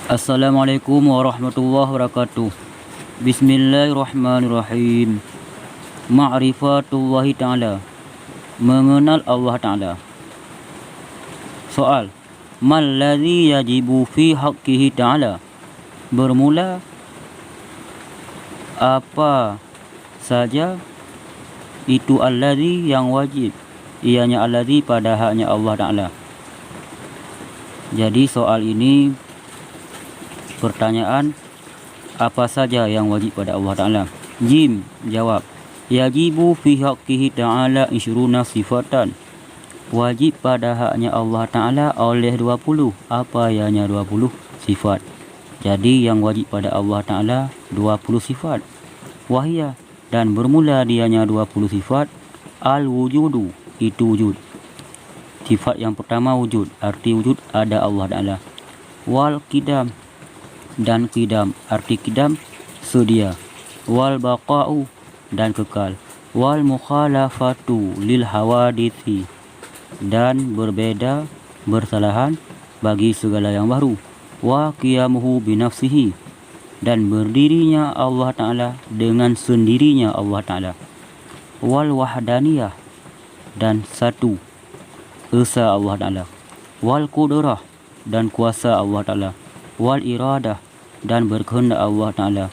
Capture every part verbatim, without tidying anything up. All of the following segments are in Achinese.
Assalamualaikum warahmatullahi wabarakatuh. Bismillahirrahmanirrahim. Ma'rifatullahi ta'ala. Mengenal Allah Ta'ala. Soal, malladzi yajibu fi haqqihi ta'ala? Bermula, apa saja itu alladzi yang wajib, ianya alladzi pada haknya Allah Ta'ala. Jadi soal ini pertanyaan apa saja yang wajib pada Allah Ta'ala. Jim, jawab. Yajibu fi haqqihi ta'ala isyruna sifatan. Wajib pada haknya Allah Ta'ala oleh dua puluh. Apa ianya dua puluh? Sifat. Jadi yang wajib pada Allah Ta'ala dua puluh sifat. Wahia, dan bermula dianya dua puluh sifat. Al-wujudu, itu wujud. Sifat yang pertama wujud, arti wujud ada Allah Ta'ala. Wal qidam, dan qidam, arti qidam sedia. Wal baqa'u, dan kekal. Wal mukhalafatu lil hawaditsi, dan berbeda, bersalahan bagi segala yang baru. Wa qiyamuhu binafsihi, dan berdirinya Allah Ta'ala dengan sendirinya Allah Ta'ala. Wal wahdaniyah, dan satu esa Allah Ta'ala. Wal qudrah, dan kuasa Allah Ta'ala. Wal iradah, dan berkehendak Allah Ta'ala.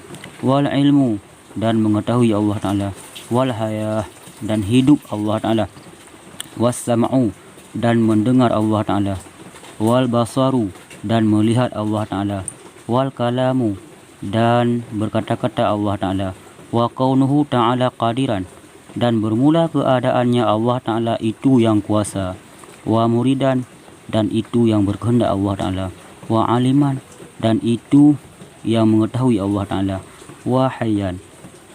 Wal ilmu, dan mengetahui Allah Ta'ala. Wal hayah, dan hidup Allah Ta'ala. Was sam'u, dan mendengar Allah Ta'ala. Wal basaru, dan melihat Allah Ta'ala. Wal kalamu, dan berkata-kata Allah Ta'ala. Wa kaunuhu ta'ala qadiran, dan bermula keadaannya Allah Ta'ala itu yang kuasa. Wa muridan, dan itu yang berkehendak Allah Ta'ala. Wa aliman, dan itu yang mengetahui Allah Ta'ala. Wa hayyan,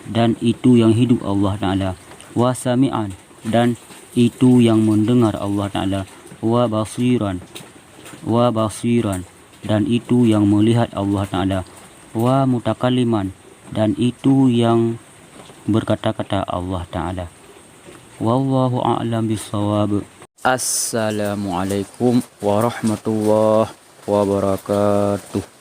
dan itu yang hidup Allah Ta'ala. Wa sami'an, dan itu yang mendengar Allah Ta'ala. Wa basiran, wa basiran, dan itu yang melihat Allah Ta'ala. Wa mutakalliman, dan itu yang berkata-kata Allah Ta'ala. Wallahu a'lam bissawab. Assalamualaikum warahmatullahi wabarakatuh.